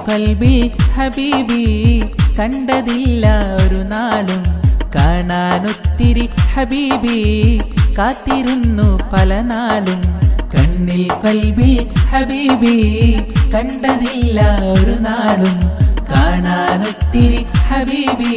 കൽബിൽ ഹബീബി കണ്ടതില്ല ഒരു നാളും, കാണാനൊത്തിരി ഹബീബി കാത്തിരുന്നു പല നാളും. കണ്ണിൽ കൽബിൽ ഹബീബി കണ്ടതില്ല ഒരു നാളും, കാണാനൊത്തിരി ഹബീബി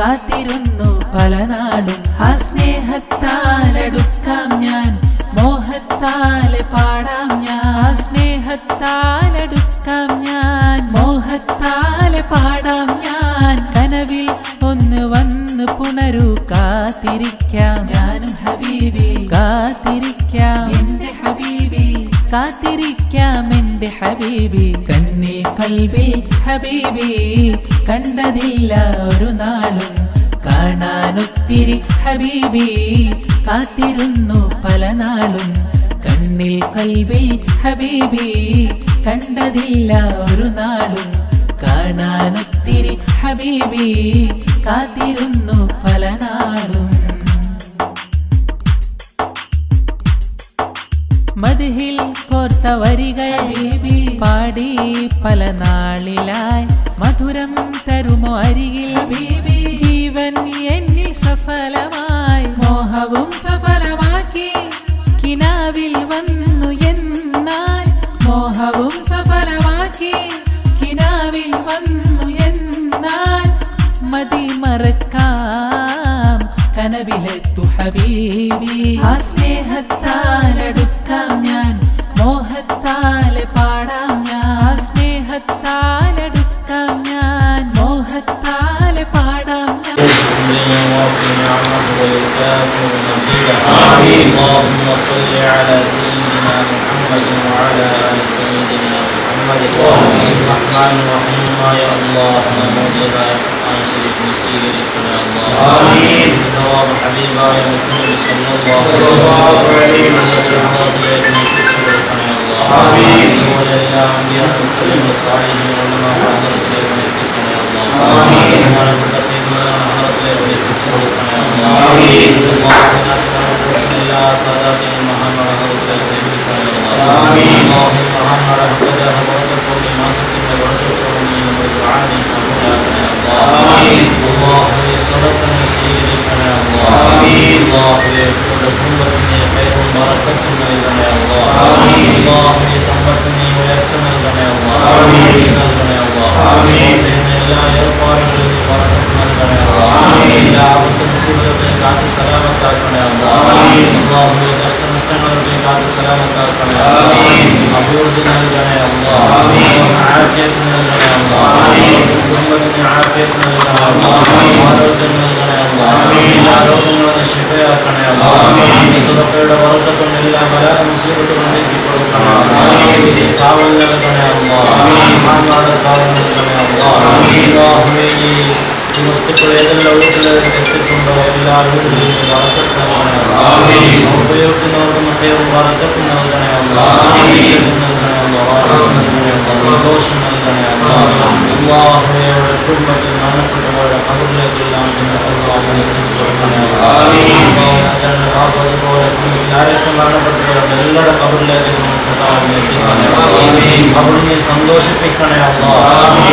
കാത്തിരുന്നു പല നാളും. ആ സ്നേഹത്താലടുക്കാം ഞാൻ, മോഹത്താലെ പാടാം ഞാൻ. ആ സ്നേഹത്താലടുക്കാം ഞാൻ, മോഹത്താലെ പാടാം ഞാൻ. കനവിൽ ഒന്ന് വന്ന് പുണരു, കാത്തിരിക്കാം ഞാനും ഹബീബി, കാത്തിരിക്കാം എന്റെ ഹബീബി, കാത്തിരിക്കാം എന്റെ ഹബീബി. കണ്ണിൽ കൽബിൽ ഹബീബി കണ്ടതില്ല ഒരു നാളും, കാണാനൊത്തിരി ഹബീബി കാത്തിരുന്നു പല നാളും. കണ്ണിൽ കൽബിൽ ഹബീബി കണ്ടതില്ല ഒരു നാളും, കാണാനൊത്തിരി ഹബീബി കാത്തിരുന്നു പല നാളും. മദ്ഹിൽ കോർത്ത വരികൾ പാടി പല നാളിലായി, മധുരം തരുമോ അരികിൽ ബീബി, ജീവൻ എന്നിൽ സഫലമായി. മോഹവും സഫലമാക്കി കിനാവിൽ വന്നു എന്നാൽ, മോഹവും സഫലമാക്കി കിനാവിൽ വന്നു എന്നാൽ, മതി മറക്കാം കനവിലെത്തു ഹബീബി. ആ സ്നേഹത്താലടുക്കാം ഞാൻ, മോഹത്താലെ പാടാം ഞാൻ. ആ സ്നേഹത്താലടുക്കാം ഞാൻ, മോഹത്താലെ പാടാം ഞാൻ. اللهم صل على سيدنا محمد وعلى آل سيدنا محمد. الرحمن الرحيم يا الله، മോജിദായ ഖുർആൻ ശരീഫ് സ്വീകരിക്കണേ അല്ലാഹ്. ആമീൻ. ثواب ഹബീബായ മുത്തനബി സല്ലല്ലാഹു അലൈഹി വസല്ലം എത്തിച്ചു കൊടുക്കണേ അല്ലാഹ്. ആമീൻ. അതുപോലെ എല്ലാ അംബിയാ മുർസലീൻ സാലിഹീൻ ഉലമാ ഹദ്റത്തിലേക്ക് എത്തിക്കണേ അല്ലാഹ്. ആമീൻ. ബഹുമാനപ്പെട്ട സയ്യിദുനാ ഹദ്റത്തിലേക്ക് എത്തിച്ചു കൊടുക്കണേ അല്ലാഹ്. ആമീൻ. എല്ലാ സാദാത്തിനും മഹാന്മാരുടെ ഹദ്റത്തിലേക്ക് എത്തിക്കണേ അല്ലാഹ്. ആമീൻ. മഹാന്മാരുടെ ഹദ്റത്ത് ബറക്കത്തോടെ മാസത്തിന്റെ ബറക്കത്തോടെ നീ നമ്മുടെ ദുആ നീ കബൂലാക്കണേ അല്ലാഹ്. ആമീൻ. അല്ലാഹുവേ, സദഖ സ്വീകരിക്കണേ അല്ലാഹ്. ആമീൻ. അല്ലാഹുവേ, അവരുടെ കുടുംബത്തിന് ഖൈറും ബറക്കത്തും നൽകണേ അല്ലാഹ്. ആമീൻ. അല്ലാഹുവേ, സമ്പത്തിന് ഉയർച്ച നൽകണേ അല്ലാഹ്. ആമീൻ. നൽകണേ അല്ലാഹ്. ആമീൻ. ചെയ്യുന്ന എല്ലാ ഏർപ്പാടുകളിലും നീ ബറക്കത്ത് നൽകണേ അല്ലാഹ്. ആമീൻ. എല്ലാ ആപത്തും മുസീബത്തുകളെയും കാത്ത് സലാമത്താക്കണേ അല്ലാഹ്. ആമീൻ. അല്ലാഹുവേ, കഷ്ടനഷ്ടങ്ങളെയും കാത്ത് സലാമത്താക്കണേ അല്ലാഹ്. ആമീൻ. അഭിവൃദ്ധി നൽകണേ അല്ലാഹ്. ആമീൻ. ആഫിയത്ത് നൽകണേ അല്ലാഹ്. ആമീൻ. കുടുംബത്തിന് ആഫിയത്ത് നൽകണേ അല്ലാഹ്. ആരോഗ്യം നൽകണേ അല്ലാഹ്. എല്ലാ രോഗങ്ങളും ശിഫയാക്കണേ അല്ലാഹ്. സദഖയുടെ ബറക്കത്തും എല്ലാ ബലാ മുസീബത്തുകളും നീക്കി കൊടുക്കണേ അല്ലാഹ്. കാവൽ നൽകണേ അല്ലാഹ്. മഹാന്മാരുടെ കാവൽ നൽകണേ അല്ലാഹ്. അല്ലാഹുവേ, ഈ വസ്തുക്കൾ ഏതെല്ലാം വീട്ടിലേക്ക് എത്തിയിട്ടുണ്ടോ എല്ലാ വീടുകളിലും ബറക്കത്ത് നൽകണേ അല്ലാഹ്. ഉപയോഗിക്കുന്നവർക്കും ഖൈറും ബറക്കത്തും നൽകണേ അല്ലാഹ്. ഐശ്വര്യം നൽകണേ അല്ലാഹ്. റാഹത്ത് നൽകണേ അല്ലാഹ്. സന്തോഷം നൽകണേ അല്ലാഹ്. അല്ലാഹുവേ, അവരുടെ കുടുംബത്തിൽ മരണപ്പെട്ടവരുടെ ഖബറിലേക്കെല്ലാം തന്നെ അല്ലാഹു എത്തിച്ചു കൊടുക്കണേ അല്ലാഹ്. അതുപോലെ കുടുംബത്തിൽ ആരൊക്കെ മരണപ്പെട്ടവരുടെ എല്ലാവരുടെ ഖബറിലേക്ക് എത്തിക്കണേ അല്ലാഹ്. ഖബറിനെ സന്തോഷിപ്പിക്കണേ അല്ലാഹ്.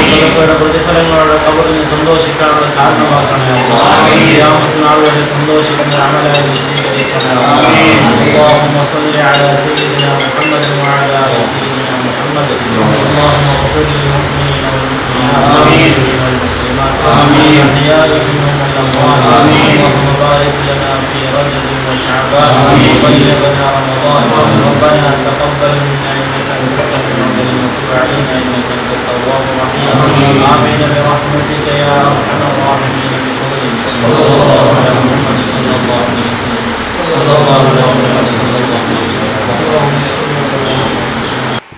സദഖയുടെ പ്രതിഫലങ്ങളുടെ ഖബറിനെ സന്തോഷിക്കാനുള്ള കാരണമാക്കണേ അല്ലാഹ്. ഖിയാമത്ത് നാൾ വരെ സന്തോഷിക്കുന്ന അമലായി സ്വീകരിക്കണേ അല്ലാഹ്. اللهم صل على سيدنا محمد وعلى آل سيدنا محمد. اللهم اغفر للمؤمنين والمؤمنات والمسلمين والمسلمات الأحياء منهم والأموات. اللهم بارك لنا في رجب وشعبان وبلغنا رمضان. ربنا تقبل منا إنك أنت السميع العليم وتب علينا إنك أنت التواب الرحيم. آمين برحمتك يا أرحم الراحمين. بفضلك صلى الله على محمد صلى الله عليه وسلم. صلى الله على محمد صلى الله عليه وسلم.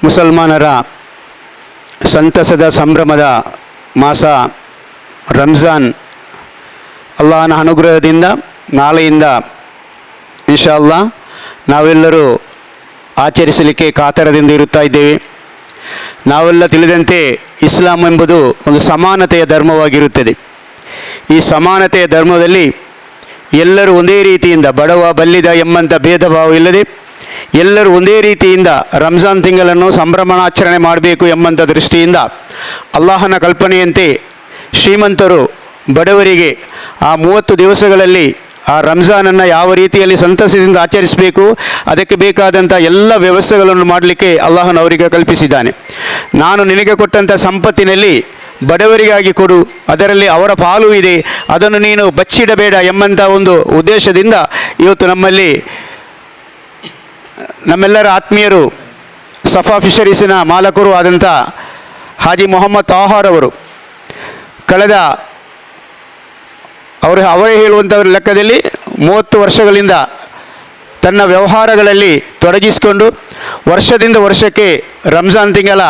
ಮುಸಲ್ಮಾನರ ಸಂತಸದ ಸಂಭ್ರಮದ ಮಾಸ ರಂಜಾನ್ ಅಲ್ಲಾಹನ ಅನುಗ್ರಹದಿಂದ ನಾಳೆಯಿಂದ ಇನ್ಶಾ ಅಲ್ಲಾ ನಾವೆಲ್ಲರೂ ಆಚರಿಸಲಿಕ್ಕೆ ಕಾತರದಿಂದ ಇರುತ್ತಾ ಇದ್ದೇವೆ. ನಾವೆಲ್ಲ ತಿಳಿದಂತೆ ಇಸ್ಲಾಂ ಎಂಬುದು ಒಂದು ಸಮಾನತೆಯ ಧರ್ಮವಾಗಿರುತ್ತದೆ. ಈ ಸಮಾನತೆಯ ಧರ್ಮದಲ್ಲಿ ಎಲ್ಲರೂ ಒಂದೇ ರೀತಿಯಿಂದ ಬಡವ ಬಲ್ಲಿದ ಎಂಬಂಥ ಭೇದ ಭಾವ ಇಲ್ಲದೆ ಎಲ್ಲರೂ ಒಂದೇ ರೀತಿಯಿಂದ ರಂಜಾನ್ ತಿಂಗಳನ್ನು ಸಂಭ್ರಮಾಚರಣೆ ಮಾಡಬೇಕು ಎಂಬಂಥ ದೃಷ್ಟಿಯಿಂದ ಅಲ್ಲಾಹನ ಕಲ್ಪನೆಯಂತೆ ಶ್ರೀಮಂತರು ಬಡವರಿಗೆ ಆ 30 ದಿವಸಗಳಲ್ಲಿ ಆ ರಂಜಾನನ್ನು ಯಾವ ರೀತಿಯಲ್ಲಿ ಸಂತಸದಿಂದ ಆಚರಿಸಬೇಕು, ಅದಕ್ಕೆ ಬೇಕಾದಂಥ ಎಲ್ಲ ವ್ಯವಸ್ಥೆಗಳನ್ನು ಮಾಡಲಿಕ್ಕೆ ಅಲ್ಲಾಹನು ಅವರಿಗೆ ಕಲ್ಪಿಸಿದ್ದಾನೆ. ನಾನು ನಿನಗೆ ಕೊಟ್ಟಂಥ ಸಂಪತ್ತಿನಲ್ಲಿ ಬಡವರಿಗಾಗಿ ಕೊಡು, ಅದರಲ್ಲಿ ಅವರ ಪಾಲು ಇದೆ, ಅದನ್ನು ನೀನು ಬಚ್ಚಿಡಬೇಡ ಎಂಬಂಥ ಒಂದು ಉದ್ದೇಶದಿಂದ ಇವತ್ತು ನಮ್ಮಲ್ಲಿ ನಮ್ಮೆಲ್ಲರ ಆತ್ಮೀಯರು ಸಫಾ ಫಿಶರೀಸಿನ ಮಾಲಕರು ಆದಂಥ ಹಾಜಿ ಮೊಹಮ್ಮದ್ ತಾಹಾರ್ ಅವರು ಕಳೆದ ಅವರೇ ಹೇಳುವಂಥವ್ರ ಲೆಕ್ಕದಲ್ಲಿ 30 ವರ್ಷಗಳಿಂದ ತನ್ನ ವ್ಯವಹಾರಗಳಲ್ಲಿ ತೊಡಗಿಸಿಕೊಂಡು ವರ್ಷದಿಂದ ವರ್ಷಕ್ಕೆ ರಂಜಾನ್ ತಿಂಗಳ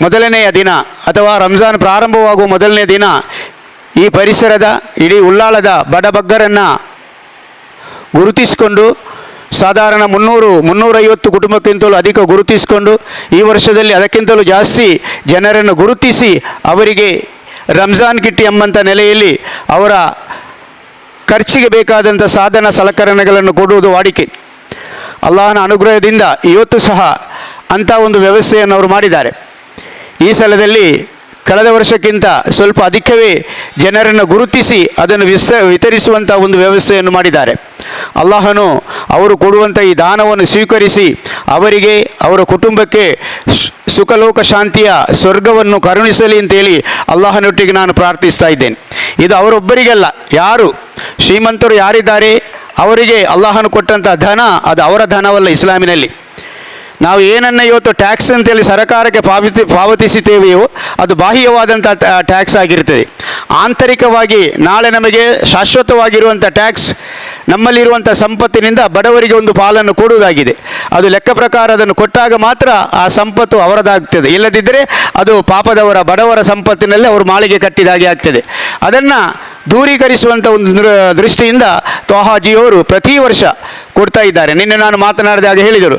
ಮೊದಲನೆಯ ದಿನ ಅಥವಾ ರಂಜಾನ್ ಪ್ರಾರಂಭವಾಗುವ ಮೊದಲನೆಯ ದಿನ ಈ ಪರಿಸರದ ಇಡೀ ಉಳ್ಳಾಲದ ಬಡಬಗ್ಗರನ್ನು ಗುರುತಿಸಿಕೊಂಡು ಸಾಧಾರಣ 300-350 ಕುಟುಂಬಕ್ಕಿಂತಲೂ ಅಧಿಕ ಗುರುತಿಸಿಕೊಂಡು ಈ ವರ್ಷದಲ್ಲಿ ಅದಕ್ಕಿಂತಲೂ ಜಾಸ್ತಿ ಜನರನ್ನು ಗುರುತಿಸಿ ಅವರಿಗೆ ರಂಜಾನ್ ಕಿಟ್ ಎಂಬಂಥ ನೆಲೆಯಲ್ಲಿ ಅವರ ಖರ್ಚಿಗೆ ಬೇಕಾದಂಥ ಸಾಧನ ಸಲಕರಣೆಗಳನ್ನು ಕೊಡುವುದು ವಾಡಿಕೆ. ಅಲ್ಲಾಹನ ಅನುಗ್ರಹದಿಂದ ಇವತ್ತು ಸಹ ಅಂಥ ಒಂದು ವ್ಯವಸ್ಥೆಯನ್ನು ಅವರು ಮಾಡಿದ್ದಾರೆ. ಈ ಸಲದಲ್ಲಿ ಕಳೆದ ವರ್ಷಕ್ಕಿಂತ ಸ್ವಲ್ಪ ಅಧಿಕವೇ ಜನರನ್ನು ಗುರುತಿಸಿ ಅದನ್ನು ವಿತರಿಸುವಂಥ ಒಂದು ವ್ಯವಸ್ಥೆಯನ್ನು ಮಾಡಿದ್ದಾರೆ. ಅಲ್ಲಾಹನು ಅವರು ಕೊಡುವಂಥ ಈ ದಾನವನ್ನು ಸ್ವೀಕರಿಸಿ ಅವರಿಗೆ ಅವರ ಕುಟುಂಬಕ್ಕೆ ಸುಖಲೋಕ ಶಾಂತಿಯ ಸ್ವರ್ಗವನ್ನು ಕರುಣಿಸಲಿ ಅಂತೇಳಿ ಅಲ್ಲಾಹನೊಟ್ಟಿಗೆ ನಾನು ಪ್ರಾರ್ಥಿಸ್ತಾ ಇದ್ದೇನೆ. ಇದು ಅವರೊಬ್ಬರಿಗಲ್ಲ, ಯಾರು ಶ್ರೀಮಂತರು ಯಾರಿದ್ದಾರೆ ಅವರಿಗೆ ಅಲ್ಲಾಹನು ಕೊಟ್ಟಂಥ ಧನ ಅದು ಅವರ ಧನವಲ್ಲ. ಇಸ್ಲಾಮಿನಲ್ಲಿ ನಾವು ಏನನ್ನು ಇವತ್ತು ಟ್ಯಾಕ್ಸ್ ಅಂತೇಳಿ ಸರ್ಕಾರಕ್ಕೆ ಪಾವತಿಸುತ್ತೇವೆಯೋ ಅದು ಬಾಹ್ಯವಾದಂಥ ಟ್ಯಾಕ್ಸ್ ಆಗಿರ್ತದೆ. ಆಂತರಿಕವಾಗಿ ನಾಳೆ ನಮಗೆ ಶಾಶ್ವತವಾಗಿರುವಂಥ ಟ್ಯಾಕ್ಸ್ ನಮ್ಮಲ್ಲಿರುವಂಥ ಸಂಪತ್ತಿನಿಂದ ಬಡವರಿಗೆ ಒಂದು ಪಾಲನ್ನು ಕೊಡುವುದಾಗಿದೆ. ಅದು ಲೆಕ್ಕ ಪ್ರಕಾರ ಅದನ್ನು ಕೊಟ್ಟಾಗ ಮಾತ್ರ ಆ ಸಂಪತ್ತು ಅವರದಾಗ್ತದೆ, ಇಲ್ಲದಿದ್ದರೆ ಅದು ಪಾಪದವರ ಬಡವರ ಸಂಪತ್ತಿನಲ್ಲಿ ಅವರು ಮಾಳಿಗೆ ಕಟ್ಟಿದಾಗೆ ಆಗ್ತದೆ. ಅದನ್ನು ದೂರೀಕರಿಸುವಂಥ ಒಂದು ದೃಷ್ಟಿಯಿಂದ ತ್ವಾಹಾಜಿಯವರು ಪ್ರತಿ ವರ್ಷ ಕೊಡ್ತಾ ಇದ್ದಾರೆ. ನಿನ್ನೆ ನಾನು ಮಾತನಾಡಿದಾಗ ಹೇಳಿದರು,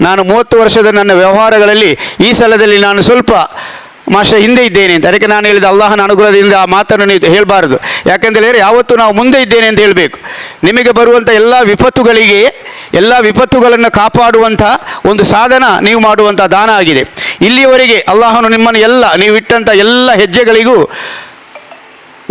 ನಾನು 30 ವರ್ಷದ ನನ್ನ ವ್ಯವಹಾರಗಳಲ್ಲಿ ಈ ಸಲದಲ್ಲಿ ನಾನು ಸ್ವಲ್ಪ ಮಾಶ ಹಿಂದೆ ಇದ್ದೇನೆ ಅಂತ. ಅದಕ್ಕೆ ನಾನು ಹೇಳಿದ ಅಲ್ಲಾಹನ ಅನುಗ್ರಹದಿಂದ ಆ ಮಾತನ್ನು ನೀವು ಹೇಳಬಾರದು, ಯಾಕೆಂತೇಳಿದರೆ ಯಾವತ್ತೂ ನಾವು ಮುಂದೆ ಇದ್ದೇನೆ ಅಂತ ಹೇಳಬೇಕು. ನಿಮಗೆ ಬರುವಂಥ ಎಲ್ಲ ವಿಪತ್ತುಗಳಿಗೆ, ಎಲ್ಲ ವಿಪತ್ತುಗಳನ್ನು ಕಾಪಾಡುವಂಥ ಒಂದು ಸಾಧನ ನೀವು ಮಾಡುವಂಥ ದಾನ ಆಗಿದೆ. ಇಲ್ಲಿಯವರೆಗೆ ಅಲ್ಲಾಹನು ನಿಮ್ಮನ್ನು ಎಲ್ಲ ನೀವು ಇಟ್ಟಂಥ ಎಲ್ಲ ಹೆಜ್ಜೆಗಳಿಗೂ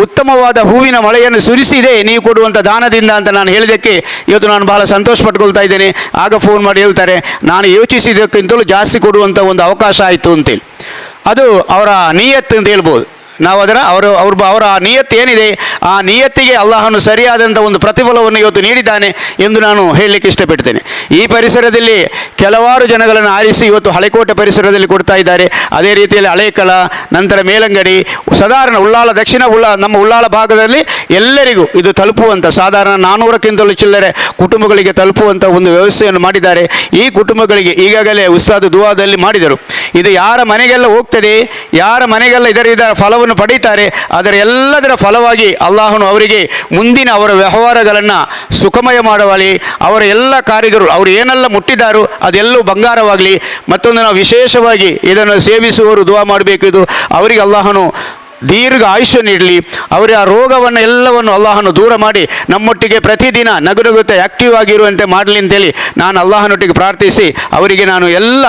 ಉತ್ತಮವಾದ ಹೂವಿನ ಮಳೆಯನ್ನು ಸುರಿಸಿದೆ ನೀವು ಕೊಡುವಂಥ ದಾನದಿಂದ ಅಂತ ನಾನು ಹೇಳಿದ್ದಕ್ಕೆ ಇವತ್ತು ನಾನು ಬಹಳ ಸಂತೋಷ ಪಟ್ಕೊಳ್ತಾ ಇದ್ದೇನೆ. ಆಗ ಫೋನ್ ಮಾಡಿ ಹೇಳ್ತಾರೆ, ನಾನು ಯೋಚಿಸಿದ್ದಕ್ಕಿಂತಲೂ ಜಾಸ್ತಿ ಕೊಡುವಂಥ ಒಂದು ಅವಕಾಶ ಆಯಿತು ಅಂತೇಳಿ. ಅದು ಅವರ ನಿಯತ್ತು ಅಂತ ಹೇಳ್ಬೋದು ನಾವು. ಅದರ ಅವರು ಅವ್ರ ಅವರ ನಿಯತ್ತು ಏನಿದೆ ಆ ನಿಯತ್ತಿಗೆ ಅಲ್ಲಾಹನು ಸರಿಯಾದಂಥ ಒಂದು ಪ್ರತಿಫಲವನ್ನು ಇವತ್ತು ನೀಡಿದ್ದಾನೆ ಎಂದು ನಾನು ಹೇಳಲಿಕ್ಕೆ ಇಷ್ಟಪಡ್ತೇನೆ. ಈ ಪರಿಸರದಲ್ಲಿ ಕೆಲವಾರು ಜನಗಳನ್ನು ಆರಿಸಿ ಇವತ್ತು ಹಳೆಕೋಟೆ ಪರಿಸರದಲ್ಲಿ ಕೊಡ್ತಾ ಇದ್ದಾರೆ. ಅದೇ ರೀತಿಯಲ್ಲಿ ಹಳೇಕಳ, ನಂತರ ಮೇಲಂಗಡಿ, ಸಾಧಾರಣ ಉಳ್ಳಾಲ ದಕ್ಷಿಣ ನಮ್ಮ ಉಳ್ಳಾಲ ಭಾಗದಲ್ಲಿ ಎಲ್ಲರಿಗೂ ಇದು ತಲುಪುವಂಥ ಸಾಧಾರಣ 400ಕ್ಕಿಂತಲೂ ಚಿಲ್ಲರೆ ಕುಟುಂಬಗಳಿಗೆ ತಲುಪುವಂಥ ಒಂದು ವ್ಯವಸ್ಥೆಯನ್ನು ಮಾಡಿದ್ದಾರೆ. ಈ ಕುಟುಂಬಗಳಿಗೆ ಈಗಾಗಲೇ ಉಸ್ತಾದ್ ದುವಾದಲ್ಲಿ ಮಾಡಿದರು. ಇದು ಯಾರ ಮನೆಗೆಲ್ಲ ಹೋಗ್ತದೆ, ಯಾರ ಮನೆಗೆಲ್ಲ ಇದರ ಫಲವನ್ನು ಪಡೀತಾರೆ, ಅದರ ಎಲ್ಲದರ ಫಲವಾಗಿ ಅಲ್ಲಾಹನು ಅವರಿಗೆ ಮುಂದಿನ ಅವರ ವ್ಯವಹಾರಗಳನ್ನು ಸುಖಮಯ ಮಾಡುವಲ್ಲಿ, ಅವರ ಎಲ್ಲ ಕಾರಿಗರು ಅವರು ಏನೆಲ್ಲ ಮುಟ್ಟಿದ್ದಾರೋ ಅದೆಲ್ಲವೂ ಬಂಗಾರವಾಗಲಿ. ಮತ್ತೊಂದು, ನಾವು ವಿಶೇಷವಾಗಿ ಇದನ್ನು ಸೇವಿಸುವವರು ದುವಾ ಮಾಡಬೇಕು, ಇದು ಅವರಿಗೆ ಅಲ್ಲಾಹನು ದೀರ್ಘ ಆಯುಷ್ಯ ನೀಡಲಿ, ಅವರ ಆ ರೋಗವನ್ನು ಎಲ್ಲವನ್ನು ಅಲ್ಲಾಹನು ದೂರ ಮಾಡಿ ನಮ್ಮೊಟ್ಟಿಗೆ ಪ್ರತಿದಿನ ನಗುನಗುತ್ತಾ ಆ್ಯಕ್ಟಿವ್ ಆಗಿರುವಂತೆ ಮಾಡಲಿ ಅಂತೇಳಿ ನಾನು ಅಲ್ಲಾಹನೊಟ್ಟಿಗೆ ಪ್ರಾರ್ಥಿಸಿ ಅವರಿಗೆ ನಾನು ಎಲ್ಲ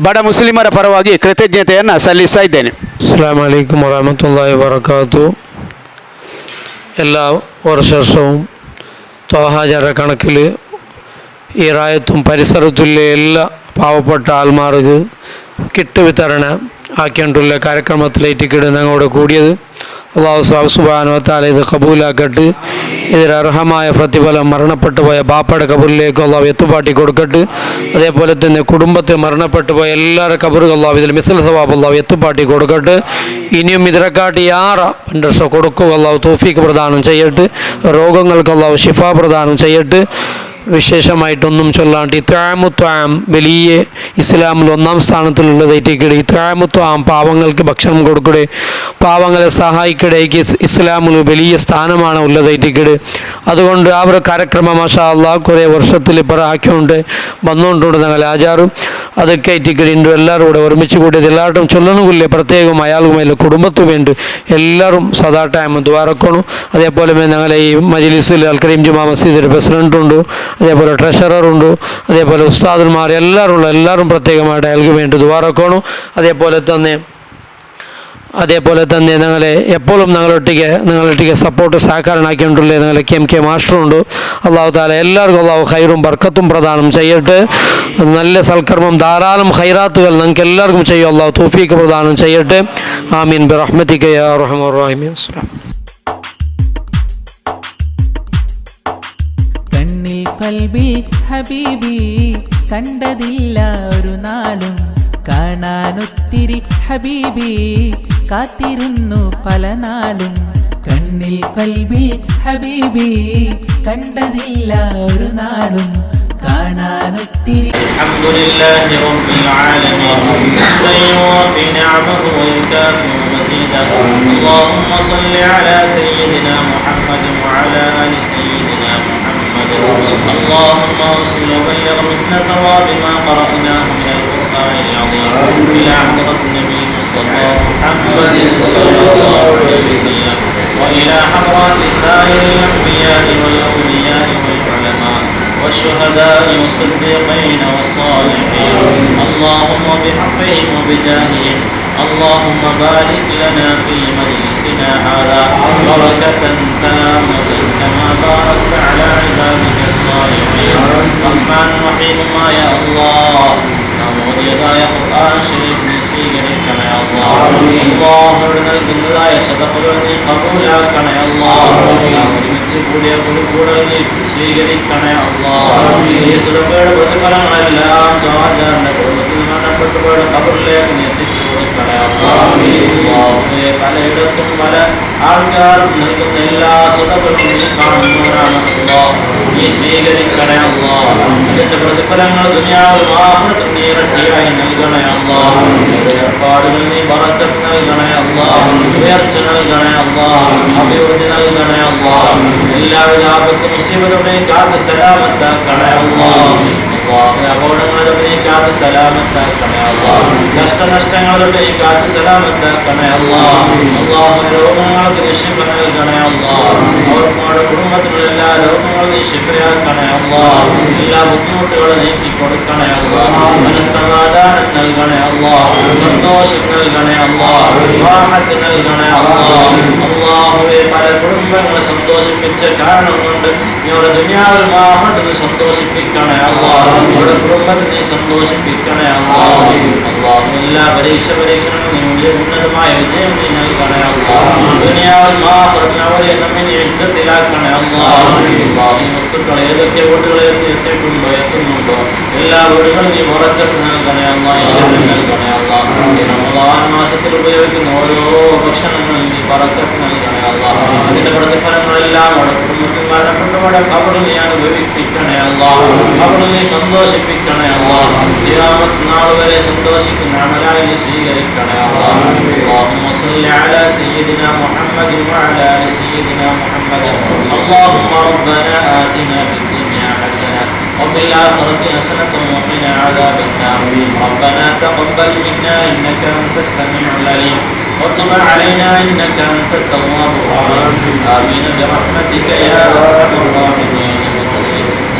ಬಡ ಮುಸ್ಲಿಮರ ಪರವಾಗಿ ಕೃತಜ್ಞತೆಯನ್ನು ಸಲ್ಲಿಸ್ತಾ ಇದ್ದೇನೆ. അസ്സലാമു അലൈക്കും വറഹ്മത്തുള്ളാഹി വബറകാത്തു. എല്ലാ വർഷവും ത്വാഹാജര കണക്കിൽ ഈ റായത്തും പരിസരത്തുള്ള എല്ലാ പാവപ്പെട്ട ആൾമാർക്ക് കിറ്റ് വിതരണ ആക്കിയിട്ടുള്ള കാര്യക്രമത്തിലേറ്റിക്കിട് ഞങ്ങളോട് കൂടിയത്. അള്ളാഹു സുബ്ഹാനഹു വ തആല ഇത് കബൂലാക്കട്ട്, ഇതിൽ അർഹമായ പ്രതിഫലം മരണപ്പെട്ടു പോയ ബാപ്പയുടെ കബറിലേക്ക് അള്ളാഹു എത്തുപാട്ടി കൊടുക്കട്ട്. അതേപോലെ തന്നെ കുടുംബത്തിൽ മരണപ്പെട്ടു പോയ എല്ലാവരുടെ കബറും അള്ളാഹു ഇതിൽ മിസ്ൽ സവാബ് അള്ളാഹു എത്തുപാട്ടി കൊടുക്കട്ട്. ഇനിയും ഇതിനെക്കാട്ടി ആറ പണ്ടർഷ കൊടുക്കുക അള്ളാഹു തൗഫീഖ് പ്രദാനം ചെയ്യട്ട്. രോഗങ്ങൾക്ക് അള്ളാഹു ശിഫ പ്രദാനം ചെയ്യട്ട്. വിശേഷമായിട്ടൊന്നും ചൊല്ലാണ്ട് ഇത്ആമുത്ആം വലിയ ഇസ്ലാമിൽ ഒന്നാം സ്ഥാനത്തിലുള്ളതായിട്ടിക്കടെ ഇത്ആമുത്ആം പാവങ്ങൾക്ക് ഭക്ഷണം കൊടുക്കടെ, പാവങ്ങളെ സഹായിക്കടേക്ക് ഇസ്ലാമിൽ വലിയ സ്ഥാനമാണ് ഉള്ളതായിട്ടിക്കട്. അതുകൊണ്ട് ആ ഒരു കാര്യക്രമം മാഷാ അള്ളാഹ് കുറേ വർഷത്തിൽ ഇപ്പം ആക്കിക്കൊണ്ട് വന്നുകൊണ്ടുണ്ട് ഞങ്ങൾ ആചാരം. അതൊക്കെ ആയിട്ടിക്കടി ഉണ്ട്. എല്ലാവരും കൂടെ ഒരുമിച്ച് കൂടിയത് എല്ലാവരും ചൊല്ലணுമില്ലേ, പ്രത്യേകം അയാളും കുടുംബത്തു വേണ്ടി എല്ലാവരും സദാ ടൈം ദ്വാരക്കണം. അതേപോലെ ഞങ്ങളെ ഈ മജ്ലിസിൽ അൽ കരീം ജുമാ മസ്ജിദിൻ്റെ പ്രസിഡൻറ്റുണ്ട്, അതേപോലെ ട്രഷററുണ്ട്, അതേപോലെ ഉസ്താദന്മാർ എല്ലാവരും ഉള്ള എല്ലാവരും പ്രത്യേകമായിട്ട് അയാൾക്ക് വേണ്ടി ദുആറക്കണം. അതേപോലെ തന്നെ ഞങ്ങളെ എപ്പോഴും ഞങ്ങളൊട്ടിക്ക് സപ്പോർട്ട് സഹകരണമാക്കിയിട്ടുള്ള ഞങ്ങളെ K M K മാസ്റ്ററുണ്ട്. അള്ളാഹു താല എല്ലാവർക്കും അള്ളാഹു ഖൈറും ബർക്കത്തും പ്രദാനം ചെയ്യട്ടെ. നല്ല സൽക്കർമ്മം ധാരാളം ഖൈറാത്തുകൾ ഞങ്ങൾക്ക് എല്ലാവർക്കും ചെയ്യും. അള്ളാഹു തൗഫീഖ് പ്രദാനം ചെയ്യട്ടെ. ആമീൻ ബിറഹ്മതിക യാ അർഹമർ റഹീമീൻ. അസ്സലാം. കണ്ണിൽ കൽബിൽ ഹബീബി കണ്ടതില്ല ഒരു നാളും, കാണാനൊത്തിരി ഹബീബി കാത്തിരുന്നു പല നാളും. കണ്ണിൽ കൽബിൽ ഹബീബി കണ്ടതില്ല ഒരു നാളും, കാണാനൊത്തിരി. الحمد لله رب العالمين حمدا يوافي نعمه ويكافئ مزيده. اللهم صل على سيدنا محمد وعلى آل سيدنا محمد. اللهم صل وبلغ مثل ثواب ما قرأناه من القرآن العظيم إلى حضرة النبي المصطفى محمد صلى الله عليه وسلم وإلى حضرات سائر الأنبياء والأولياء والعلماء والشهداء والصديقين والصالحين. اللهم بحقهم وبجاههم اللهم بارك لنا في مجلسنا هذا بركة تامة كما باركت على عبادك الصالحين. رحمن رحيم يا الله, നാം ഓതിയതായ ഖുർആൻ ശരീഫ് നീ സ്വീകരിക്കണേ അല്ലാഹ്. അല്ലാഹ് നൽകുന്നതായ സദഖകൾ നീ കബൂലാക്കണേ അല്ലാഹ്. നാം ഒരുമിച്ച് കൂടിയ കൂടൽ നീ സ്വീകരിക്കണേ അല്ലാഹ്. ഈ സദഖയുടെ പ്രതിഫലങ്ങളെല്ലാം ത്വാജാറിന്റെ കുടുംബത്തിൽ മരണപ്പെട്ടുപോയ ഖബറിലേക്ക് നീ എത്തിച്ചു കൊടുക്കണേ അല്ലാഹ്. അല്ലാഹുവേ, പലയിടത്തും പല ആൾക്കാരും നൽകുന്ന എല്ലാ സദഖകളും നീ കാണുന്നവനാണ് അല്ലാഹ്. നീ സ്വീകരിക്കണേ അല്ലാഹ്. അതിന്റെ പ്രതിഫലങ്ങൾ ദുനിയാവിലും ആഖിറത്തും നീ ഇരട്ടിയായി നൽകണേ അല്ലാഹ്. ഏർപ്പാടുകൾ നീ ബറക്കത്ത് നൽകണേ അല്ലാഹ്. ഉയർച്ച നൽകണേ അല്ലാഹ്. അഭിവൃദ്ധി നൽകണേ അല്ലാഹ്. എല്ലാവിധ ആപത്തും മുസീബത്തും കാത്ത് സലാമത്താക്കണേ അല്ലാഹ്. അല്ലാഹ്, അപകടങ്ങളുടെ നീ കാത്ത് സലാമത്താക്കണേ അല്ലാഹ്. നഷ്ടനഷ്ടങ്ങളുടെ നീ കാത്ത് സലാമത്താക്കണേ അല്ലാഹ്. അല്ലാഹു, രോഗങ്ങൾക്ക് നീ ശിഫ നൽകണേ അല്ലാഹ്. അവർക്കും അവരുടെ കുടുംബത്തിനുള്ള എല്ലാ രോഗങ്ങളും നീ ശിഫയാക്കണേ അല്ലാഹ്. എല്ലാ ബുദ്ധിമുട്ടുകളും നീക്കി കൊടുക്കണേ അല്ലാഹ്. മനസ്സമാധാനം നൽകണേ അല്ലാഹ്. സന്തോഷം നൽകണേ അല്ലാഹ്. റാഹത്ത് നൽകണേ അല്ലാഹ്. അല്ലാഹുവേ, പല കുടുംബങ്ങളെ സന്തോഷിപ്പിച്ച കാരണം കൊണ്ട് നീ അവരുടെ ദുനിയാവിൽ ആഖിറത്തിൽ സന്തോഷിപ്പിക്കണേ അല്ലാഹ്. അവരുടെ കുടുംബത്തെ നീ സന്തോഷിപ്പിക്കണേ അല്ലാഹ്. അല്ലാഹു, എല്ലാ പരീക്ഷണങ്ങളും നീ വലിയ ഉന്നതമായ വിജയം നീ നൽകണേ അല്ലാഹ്. ദുനിയാവിൽ ആഖിറത്തിൽ അവരെ നമ്മെ നീ ഇസ്സത്തിലാക്കണേ അല്ലാഹ്. അല്ലാഹു, ഈ വസ്തുക്കൾ ഏതൊക്കെ വീടുകളിൽ എത്തിയിട്ടുണ്ടോ എത്തുന്നുണ്ടോ എല്ലാ വീടുകളും നീ ബറക്കത്ത് നൽകണേ അല്ലാഹ്. ഐശ്വര്യം നൽകണേ അല്ലാഹ്. ഈ റമദാൻ മാസത്തിൽ ഉപയോഗിക്കുന്ന ഓരോ ഭക്ഷണങ്ങളും നീ ബറക്കത്ത് നൽകണേ അല്ലാഹ്. അതിന്റെ പ്രതിഫലങ്ങളെല്ലാം അവിടെ കുടുംബത്തിൽ മരണപ്പെട്ടവരുടെ ഖബറിൽ നീ അനുഭവിപ്പിക്കണേ അല്ലാഹ്. ഖബറിൽ നീ സന്തോഷിപ്പിക്കണേ അല്ലാഹ്. ഖിയാമത്ത് നാൾ വരെ സന്തോഷിക്കുന്ന അമലായി നീ സ്വീകരിക്കണേ അല്ലാഹ്. اللهم صل على سيدنا محمد وعلى آل سيدنا محمد. اللهم ربنا آتنا في الدنيا حسنة وفي الآخرة حسنة وقنا عذاب النار. ربنا تقبل منا إنك أنت السميع العليم وتب علينا إنك أنت التواب الرحيم. آمين برحمتك يا أرحم الراحمين.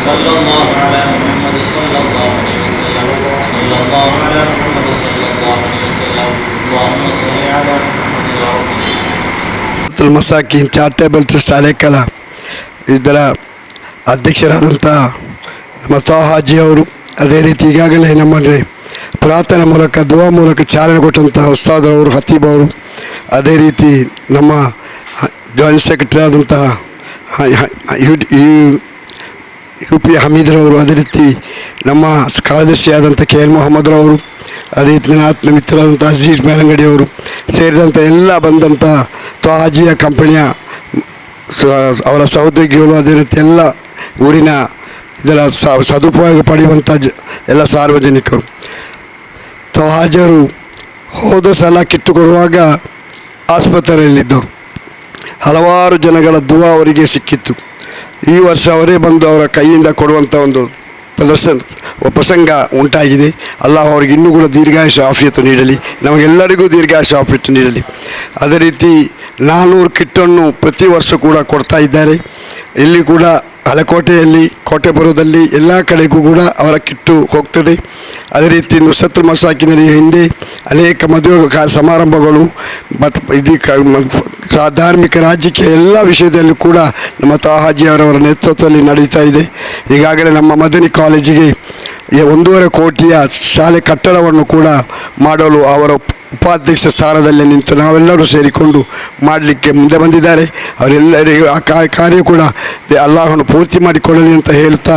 صلى الله على محمد صلى الله عليه وسلم. صلى الله على محمد صلى الله عليه وسلم. اللهم صل على محمد يا رب. ಮಸಾಕಿನ್ ಚಾರಿಟೇಬಲ್ ಟ್ರಸ್ಟ್ ಆಲೇಕಲ ಇದರ ಅಧ್ಯಕ್ಷರಾದಂಥ ನಮ್ಮ ತ್ವಾಹಾಜಿ ಅವರು, ಅದೇ ರೀತಿ ಈಗಾಗಲೇ ನಮ್ಮಲ್ಲಿ ಪ್ರಾರ್ಥನೆ ಮೂಲಕ ದುವಾ ಮೂಲಕ ಚಾಲನೆ ಕೊಟ್ಟಂಥ ಉಸ್ತಾದರವರು, ಖತೀಬ್ ಅವರು, ಅದೇ ರೀತಿ ನಮ್ಮ ಜಾಯಿಂಟ್ ಸೆಕ್ರೆಟರಿ ಆದಂಥ ಯು ಪಿ ಹಮೀದ್ರವರು, ಅದೇ ರೀತಿ ನಮ್ಮ ಕಾರ್ಯದರ್ಶಿಯಾದಂಥ ಕೆ ಎನ್ ಮೊಹಮ್ಮದ್ರವರು, ಅದೇ ರೀತಿ ನನ್ನ ಆತ್ಮ ಮಿತ್ರರಾದಂಥ ಅಜೀಜ್ ಮೇಲಂಗಡಿಯವರು ಸೇರಿದಂಥ ಎಲ್ಲ ಬಂದಂಥ ತ್ವಾಹಾಜಿಯ ಕಂಪನಿಯ ಅವರ ಸಹೋದ್ಯೋಗಿಗಳು, ಅದೇ ರೀತಿ ಎಲ್ಲ ಊರಿನ ಇದರ ಸದುಪಯೋಗ ಪಡೆಯುವಂಥ ಎಲ್ಲ ಸಾರ್ವಜನಿಕರು. ತ್ವಾಹಾಜರು ಹೋದ ಸಲ ಕಿಟ್ಟು ಕೊಡುವಾಗ ಆಸ್ಪತ್ರೆಯಲ್ಲಿದ್ದರು. ಹಲವಾರು ಜನಗಳ ದುವಾ ಅವರಿಗೆ ಸಿಕ್ಕಿತ್ತು. ಈ ವರ್ಷ ಅವರೇ ಬಂದು ಅವರ ಕೈಯಿಂದ ಕೊಡುವಂಥ ಒಂದು ಪ್ರದರ್ಶನ ಪ್ರಸಂಗ ಉಂಟಾಗಿದೆ. ಅಲ್ಲಾಹ್ ಅವರಿಗೆ ಇನ್ನೂ ಕೂಡ ದೀರ್ಘಾಯುಷ ಆಫಿಯತ್ತು ನೀಡಲಿ, ನಮಗೆಲ್ಲರಿಗೂ ದೀರ್ಘಾಯುಷ ಆಫಿಯತ್ತು ನೀಡಲಿ. ಅದೇ ರೀತಿ 400 ಕಿಟ್ಟನ್ನು ಪ್ರತಿ ವರ್ಷ ಕೂಡ ಕೊಡ್ತಾ ಇದ್ದಾರೆ. ಇಲ್ಲಿ ಕೂಡ ಹಲಕೋಟೆಯಲ್ಲಿ, ಕೋಟೆಪುರದಲ್ಲಿ ಎಲ್ಲ ಕಡೆಗೂ ಕೂಡ ಅವರ ಕಿಟ್ಟು ಹೋಗ್ತದೆ. ಅದೇ ರೀತಿ ನುಸ್ರತುಲ್ ಮಸಾಕಿನಲ್ಲಿ ಹಿಂದೆ ಅನೇಕ ಮದುವೆ ಸಮಾರಂಭಗಳು, ಬಟ್ ಇದು ಧಾರ್ಮಿಕ, ರಾಜಕೀಯ ಎಲ್ಲ ವಿಷಯದಲ್ಲೂ ಕೂಡ ನಮ್ಮ ತಾಹಾಜಿಯವರವರ ನೇತೃತ್ವದಲ್ಲಿ ನಡೀತಾ ಇದೆ. ಈಗಾಗಲೇ ನಮ್ಮ ಮದನಿ ಕಾಲೇಜಿಗೆ 1.5 ಕೋಟಿಯ ಶಾಲೆ ಕಟ್ಟಡವನ್ನು ಕೂಡ ಮಾಡಲು ಅವರ ಉಪಾಧ್ಯಕ್ಷ ಸ್ಥಾನದಲ್ಲಿ ನಿಂತು ನಾವೆಲ್ಲರೂ ಸೇರಿಕೊಂಡು ಮಾಡಲಿಕ್ಕೆ ಮುಂದೆ ಬಂದಿದ್ದಾರೆ. ಅವರೆಲ್ಲರಿಗೂ ಆ ಕಾರ್ಯ ಕೂಡ ಅಲ್ಲಾಹನು ಪೂರ್ತಿ ಮಾಡಿಕೊಳ್ಳಲಿ ಅಂತ ಹೇಳುತ್ತಾ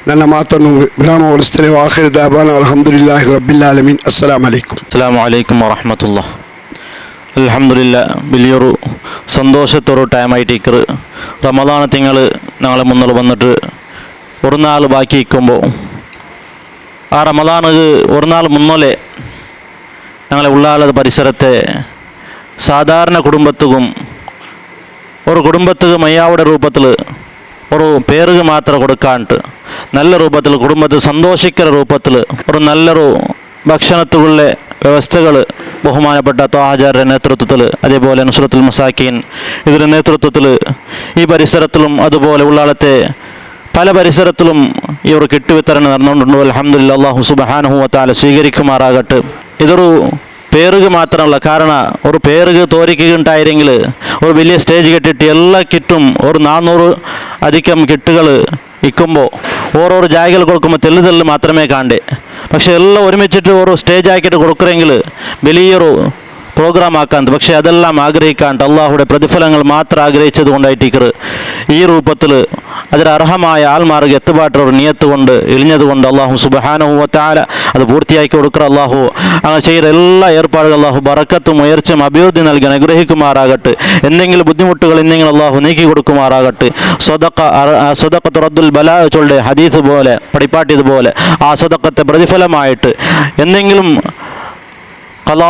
ನನ್ನ ಮಾತನ್ನು ವಿರಾಮಗೊಳಿಸ್ತೇನೆ. آخر دعوانا الحمد لله رب العالمين. السلام عليكم. السلام عليكم ورحمة الله. അൽഹംദുലില്ലാ, വലിയൊരു സന്തോഷത്തൊരു ടൈമായിട്ടിക്കറ്. റമദാന തിങ്കൾ ഞങ്ങളെ മുന്നിൽ വന്നിട്ട് ഒരു നാൾ ബാക്കി നിൽക്കുമ്പോൾ, ആ റമദാന് ഒരു നാൾ മുന്നോലെ ഞങ്ങളെ ഉള്ളാളത് പരിസരത്തെ സാധാരണ കുടുംബത്തുക്കും ഒരു കുടുംബത്തുക്ക് മയ്യാവുടെ രൂപത്തിൽ ഒരു പേരുക മാത്രം കൊടുക്കാണ്ട് നല്ല രൂപത്തിൽ കുടുംബത്തിൽ സന്തോഷിക്കുന്ന രൂപത്തിൽ ഒരു നല്ലൊരു ഭക്ഷണത്തുള്ള വ്യവസ്ഥകൾ ബഹുമാനപ്പെട്ട ത്വാഹാചാര്യരുടെ നേതൃത്വത്തിൽ, അതേപോലെ നുസ്രത്തുൽ മസാക്കീൻ ഇതിൻ്റെ നേതൃത്വത്തിൽ ഈ പരിസരത്തിലും അതുപോലെ ഉള്ളാളത്തെ പല പരിസരത്തിലും ഈ ഒരു കിറ്റ് വിതരണം നടന്നുകൊണ്ടുണ്ട്. അൽഹംദുലില്ലാ, അള്ളാഹു സുബ്ഹാനഹു വതആല സ്വീകരിക്കുമാറാകട്ടെ. ഇതൊരു പേരുക മാത്രമല്ല, കാരണം ഒരു പേരുക തോരിക്കുകയുണ്ടായിരുന്നെങ്കിൽ ഒരു വലിയ സ്റ്റേജ് കെട്ടിയിട്ട് എല്ലാ കിറ്റും ഒരു 400 അധികം കിറ്റുകൾ ഇക്കുമ്പോൾ ഓരോരോ ജായകൾ കൊടുക്കുമ്പോൾ തെല്ല് തെല്ല് മാത്രമേ കാണ്ടേ. പക്ഷേ എല്ലാം ഒരുമിച്ചിട്ട് ഓരോ സ്റ്റേജ് ആക്കിയിട്ട് കൊടുക്കുമെങ്കിൽ വലിയൊരു പ്രോഗ്രാം ആക്കാൻ. പക്ഷേ അതെല്ലാം ആഗ്രഹിക്കാണ്ട് അള്ളാഹുടെ പ്രതിഫലങ്ങൾ മാത്രം ആഗ്രഹിച്ചത് കൊണ്ടായിട്ടിക്കറ് ഈ രൂപത്തിൽ അതിൽ അർഹമായ ആൾമാർക്ക് എത്തുപാട്ടൊരു നിയത്ത് കൊണ്ട് ഇളിഞ്ഞത് കൊണ്ട് അള്ളാഹു സുബ്ഹാനഹു വതആല അത് പൂർത്തിയാക്കി കൊടുക്കുക. അള്ളാഹു അങ്ങനെ ചെയ്ത എല്ലാ ഏർപ്പാടുകളും അള്ളാഹു ബറക്കത്തും ഉയർച്ചയും അഭിവൃദ്ധി നൽകി അനുഗ്രഹിക്കുമാറാകട്ടെ. എന്തെങ്കിലും ബുദ്ധിമുട്ടുകൾ എന്തെങ്കിലും അള്ളാഹു നീക്കി കൊടുക്കുമാറാകട്ടെ. സ്വതക്ക صدقة رد البلاء ചൊല്ലെ ഹദീസ് പോലെ പഠിപ്പാട്ടിയതുപോലെ ആ സ്വതക്കത്തെ പ്രതിഫലമായിട്ട് എന്തെങ്കിലും ഖലാ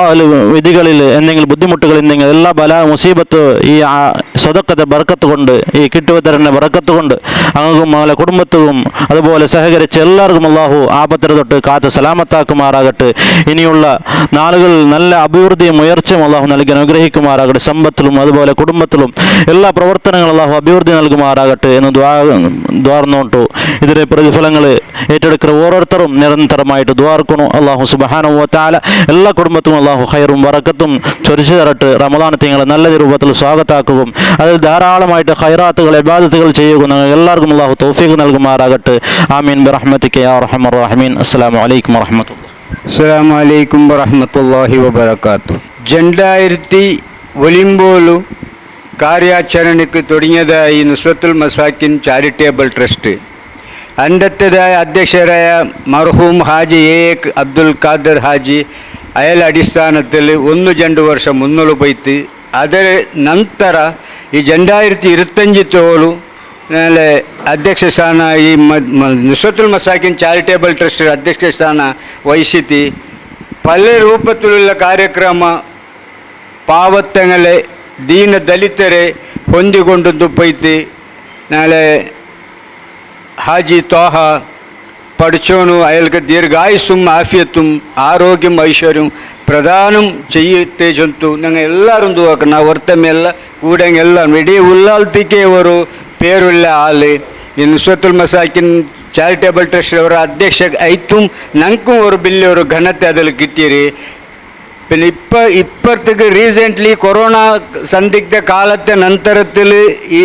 വിധികളിൽ എന്തെങ്കിലും ബുദ്ധിമുട്ടുകൾ എന്തെങ്കിലും എല്ലാ ബല മുസീബത്ത് ഈ സ്വതക്കത്തെ ബർക്കത്ത് കൊണ്ട്, ഈ കിട്ടുവിതരണ ബർക്കത്ത് കൊണ്ട് അങ്ങും അവളെ കുടുംബത്തും അതുപോലെ സഹകരിച്ച് എല്ലാവർക്കും അള്ളാഹു ആപത്തിന് തൊട്ട് കാത്ത് സലാമത്താക്കുമാറാകട്ടെ. ഇനിയുള്ള നാളുകളിൽ നല്ല അഭിവൃദ്ധിയും ഉയർച്ചയും അള്ളാഹു നൽകി അനുഗ്രഹിക്കുമാറാകട്ടെ. സമ്പത്തിലും അതുപോലെ കുടുംബത്തിലും എല്ലാ പ്രവർത്തനങ്ങളും അള്ളാഹു അഭിവൃദ്ധി നൽകുമാറാകട്ടെ എന്ന് ദ്വാർന്നോട്ടു. ഇതിലെ പ്രതിഫലങ്ങൾ ഏറ്റെടുക്കുന്ന ഓരോരുത്തരും നിരന്തരമായിട്ട് ദ്വാർക്കണു. അള്ളാഹു സുബ്ഹാനഹു വതആല എല്ലാ കുടുംബത്തും അള്ളാഹു ഖൈറും ബറക്കത്തും ചൊരിച്ചു തരട്ട്. റമദാൻ തിങ്കളെ നല്ല രൂപത്തിൽ സ്വാഗതാക്കുകയും അതിൽ ധാരാളമായിട്ട് ഖൈറാത്തുകൾ ഇബാദത്തുകൾ ചെയ്യുക എല്ലാവർക്കും അള്ളാഹു തൗഫീഖ് നൽകുമാറാകട്ടെ. آمين برحمتك يا أرحم الراحمين. السلام عليكم ورحمة الله. السلام عليكم ورحمة الله وبركاته. 2009 ಕಾರ್ಯಾಚರಣೆಗೆ തുടങ്ങിയതായി നുസ്രത്തുൽ മസാക്കിൻ ചാരിറ്റേബിൾ ട്രസ്റ്റ് അന്നത്തേതായ അധ്യക്ഷരായ മർഹൂം ഹാജി എ എ അബ്ദുൽ ഖാദർ ഹാജി അയൽ അടിസ്ഥാനത്തിൽ 1-2 ವರ್ಷ ಮುನ್ನೋಳು ಪೋಯ್ತು. ಅದರ ನಂತರ ಈ 2025 ತೋಳು ಆಮೇಲೆ ಅಧ್ಯಕ್ಷ ಸ್ಥಾನ ಈ ನುಸ್ರತುಲ್ ಮಸಾಕಿನ್ ಚಾರಿಟೇಬಲ್ ಟ್ರಸ್ಟ್ ಅಧ್ಯಕ್ಷ ಸ್ಥಾನ ವಹಿಸಿತಿ. പല രൂപത്തിലുള്ള ಕಾರ್ಯಕ್ರಮ ಪಾವತ್ತങ്ങളെ ದೀನ ದಲಿತರೆ ಹೊಂದಿಕೊಂಡು ಪೈತಿ. ನಾಳೆ ഹാജി ത്വാഹ പഠിച്ചോണു അയാൾക്ക് ദീർഘായുസ്സും ആഫിയത്തും ആരോഗ്യം ഐശ്വര്യവും പ്രദാനം ചെയ്യട്ടെ ചൊന്തു ഞങ്ങൾ എല്ലാവരും ദുവാക്കണം. ഒರ್ತമെಲ್ಲ കൂടെ എല്ലാം ഇಡೀ ಉಳ್ಳಾಲ್ತಿಗೆ ಅವರು പേരുള്ള ആൾ. ഈ നുസ്രത്തുൽ മസാക്കിൻ ചാരിറ്റബിൾ ട്രസ്റ്റ് ಅವರ ಅಧ್ಯಕ್ಷ ಐത്തും ನಂಗೂ ഒരു ಬಿಲ್ಲಿ ഒരു ಘನತೆ അതിൽ കിട്ടിയത്. പിന്നെ ഇപ്പം ഇപ്പോഴത്തേക്ക് റീസെൻ്റ്ലി കൊറോണ സന്ദിഗ്ധ കാലത്തെ ನಂತರത്തിൽ ഈ